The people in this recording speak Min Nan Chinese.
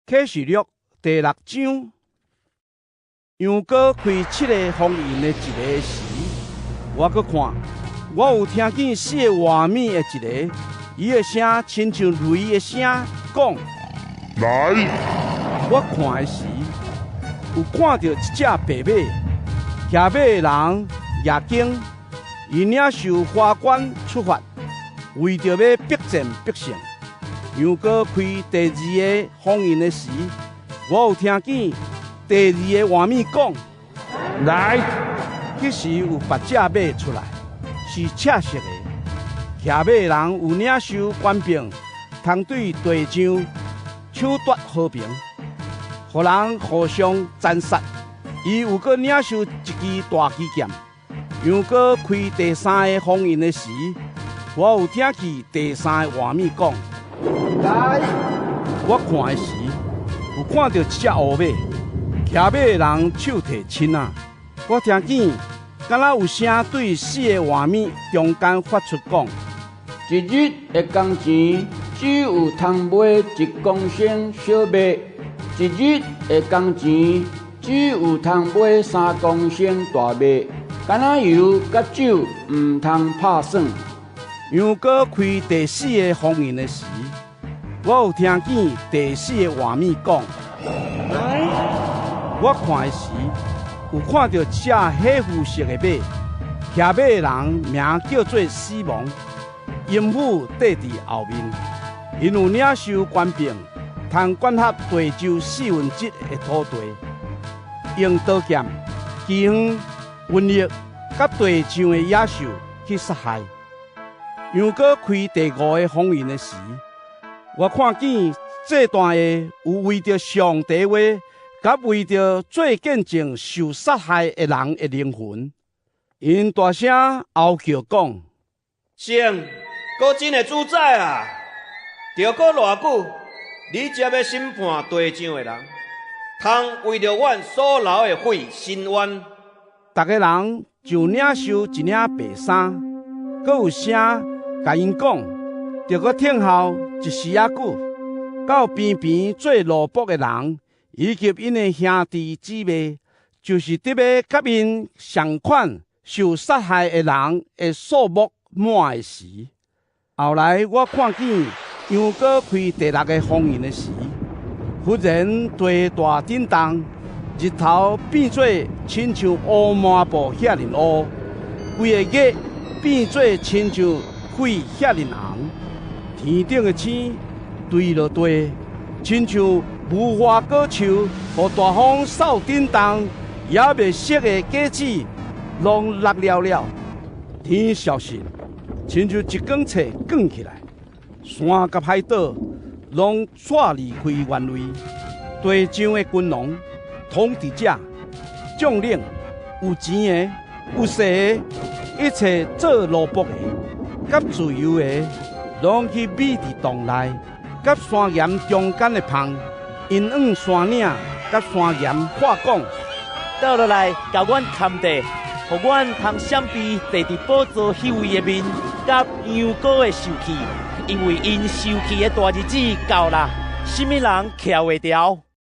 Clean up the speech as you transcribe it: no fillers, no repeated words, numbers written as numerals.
啟示錄第六章，羊羔開七个封印的一个時，我閣看，我有聽見四个活物的一个，伊的聲親像雷的聲，講：來！我看的時，有看著一隻白馬，騎馬的人舉弓，伊領受華冠出發，為著欲筆戰必勝。羊羔開第二个封印的時，我有聽見第二個活物講：來！彼時有別隻馬出來，是赤色的。騎馬的人有領受權柄，通對地上搶奪和平，予人互相殘殺。伊有閣領受一支大旗劍。羊羔開第三个封印的時，我有聽見第三个活物講：來！我看的時，有看著一隻烏馬，騎馬的人手提槍仔。我聽見，敢若有聲對四个活物中間發出講：一日的工錢只有通買1公升小麥，一日的工錢只有通買3公升大麥。橄欖油佮酒毋通拍算。羊羔開第四个封印的時，我有聽見第四个活物講：來！我看的時，有看著一隻火膚色的馬，騎馬的人名叫做死亡，陰府綴佇後面。𪜶有領受權柄，通管轄地球四分之一的土地，用刀劍、饑荒、瘟疫，佮地上的野獸去殺害。羊羔開第五个封印的時，我看見祭壇下有為著上帝話，佮為著做見證受殺害的人的靈魂，𪜶大聲嗷叫講：聖閣真的主宰啊！著閣偌久，你才欲審判地上的人，通為著阮所流的血伸冤？逐个人就領受一領白衫，閣有聲共𪜶講，著閣等候一時仔久，到邊邊做奴僕的人，以及𪜶的兄弟姊妹，就是得欲佮𪜶仝款受殺害的人的數目滿的時。後來我看見羊羔開第六个封印的時，忽然地大震動，日頭變做親像烏麻布遐爾烏，規个月變做親像血遐爾紅，天頂的星墜落地，親像無花果樹予大風掃震動，猶未熟的果子攏落了了。天消失，親像一卷冊卷起來，山佮海島攏掣離開原位。地上的君王、統治者、將領、有錢的、有勢的，一切做奴僕的，佮自由的，攏去覕佇洞內，佮山岩中間的縫，𪜶向山嶺佮山岩喊講：倒落來，共阮崁地，予阮通閃避坐佇寶座彼位的面，佮羊羔的受氣，因為𪜶受氣的大日子到啦，啥物人徛會牢？